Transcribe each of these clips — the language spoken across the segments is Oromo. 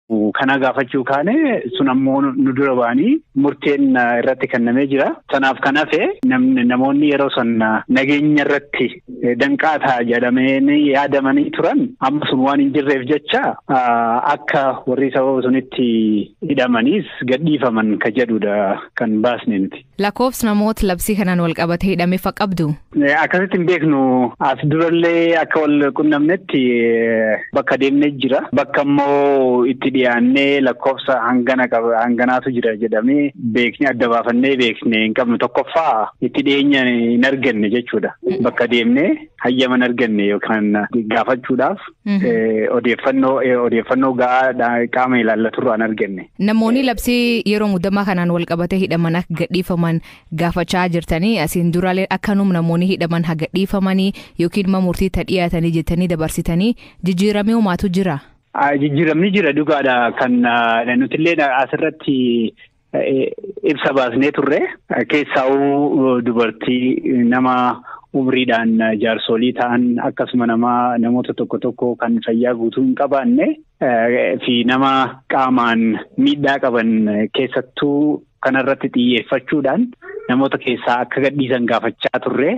Kana gaafachuu kaane sun ammoo nu dura ba'anii murteen irratti kennamee jira. Sanaaf kan hafe namoonni yeroo san nageenya irratti danqaa ta'a jedhamanii yaadamanii turan amma sun waan hin jirreef jecha akka warri sababa sunitti hidhamaniis gadhiifaman ka jedhudha kan baasne nuti. Lakkoofsi namoota labsii kanaan wal qabatee hidhame fa qabdu? Akkasitti hin beeknu. As durallee akka wal qunnamnetti bakka deemnee jira. Bakka immoo itti dhiyaannee lakkoofsa hanganaatu jira jedhamee beeknee adda baafannee beeknee hin qabnu. Tokkoffaa itti dhiyeenya hin arganne jechuudha. Bakka deemnee hayyama hin arganne yookaan gaafachuudhaaf odeeffannoo gahaa qaama ilaallaturraa hin arganne. Namoonni labsii yeroo muddamaa kanaan wal qabatee hidhaman akka gadhiifaman gaafachaa jirtanii asiin duraalee akkanum namoonni hidhaman haa gadhiifamanii yookiin murtii dhiyaatanii jettanii dabarsitanii jijjiiramee homaatu jira? Jijjiiramni jira dhugaadha. Kan nutillee asirratti ibsa baasnee turre keessaa'uu dubartii nama umriidhaan jaarsolii ta'an akkasuma namoota tokko tokko kan fayyaa guutuu hin qabaanne fi nama qaamaan miidhaa qaban keessattuu kanarratti xiyyeeffachuudhaan namoota keessaa akka gadhiisan gaafachaa turre.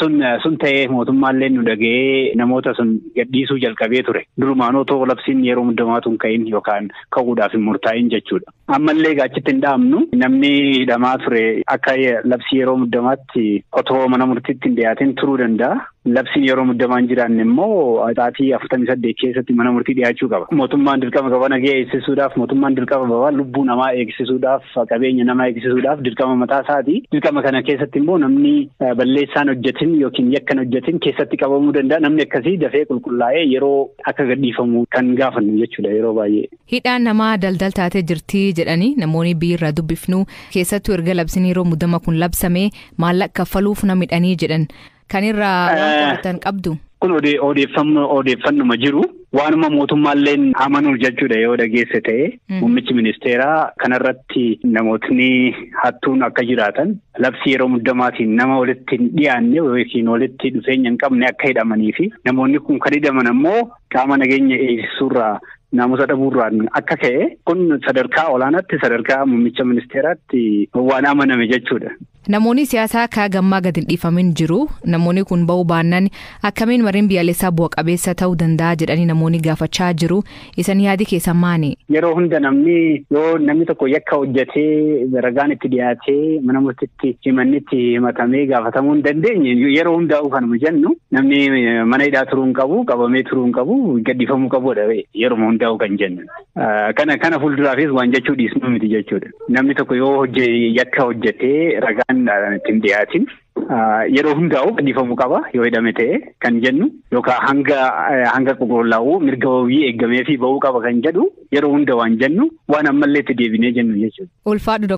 Sun ta'ee mootummaallee nu dhaga'ee namoota sun gadhiisuu jalqabee ture. Durumaan otoo labsiin yeroo muddamaatu hin ka'in yookaan ka'uudhaaf hin murtaa'in jechuudha. Ammallee achitti hin dhaabnu namni hidhamaa ture akka labsii yeroo muddamaatti otoo mana murtiitti hin dhiyaatin turuu danda'a. Labsiin yeroo muddamaa hin jiraanne immoo sa'aatii 48 keessatti mana murtii dhiyaachuu qaba. Mootummaan dirqama qaba nagaa eegsisuudhaaf, mootummaan dirqama qaba lubbuu namaa eegsisuudhaaf, qabeenya namaa eegsisuudhaaf dirqama mataa isaati. Dirqama kana keessatti immoo namni balleessaan hojjetin yookiin yakkan hojjetin keessatti qabamuu danda'a. Namni akkasii dafee qulqullaa'ee yeroo akka gadhiifamu kan gaafannu jechuudha yeroo baay'ee. Hidhaan namaa daldal taatee jirti jedhanii namoonni biyyarraa dubbifnu keessattuu erga labsiin yeroo muddama kun labsame maallaqa kaffaluuf na midhanii jedhan. Kan irraa waan qoratan qabdu? Kun odeeffannuma jiru. Waanuma mootummaalleen amanuuf jechuudha yoo dhageesse ta'e muummichi ministeeraa kanarratti namootni hattuun akka jiraatan labsii yeroo muddamaatiin nama walitti hin dhiyaanne yookiin walitti dhufeenya hin qabne akka hidhamanii fi namoonni kun kan hidhaman ammoo qaama nageenya eegsisuurraa naamusa dhabuurraan akka ka'e kun sadarkaa olaanaatti sadarkaa muummicha ministeeraatti waan amaname jechuudha. Namoonni siyaasaa akka gammaa gadi hin dhiifamin jiru. Namoonni kun ba'uu baannaan akkamiin mariin biyyaalessaa bu'a qabeessa ta'uu danda'a jedhanii namoonni gaafachaa jiru. Isan yaadi keessan maali? Yeroo hunda namni yoo namni tokko yakka hojjetee ragaan itti dhiyaatee mana murtiitti himannitti himatamee gaafatamuu hin dandeenye yeroo hundaa'u kanuma jennu namni mana hidhaa turuu hin qabu, qabamee turuu hin qabu, gadhiifamuu qabudha yeroo hundaa'u kan jennu. Kana fuulduraafis waan jechuu dhiisnu miti jechuudha. Namni tokko yoo yakka hojjetee ragaan ittiin dhiyaatin yeroo hundaa'u gadhiifamuu qaba yoo hidhame ta'e kan jennu yookaan hanga qulqullaa'uu mirga wabii eeggamee fi ba'uu qaba kan jedhu yeroo hunda waan jennu waan ammallee itti deebinee jennu jechuudha. Ulfaadhu.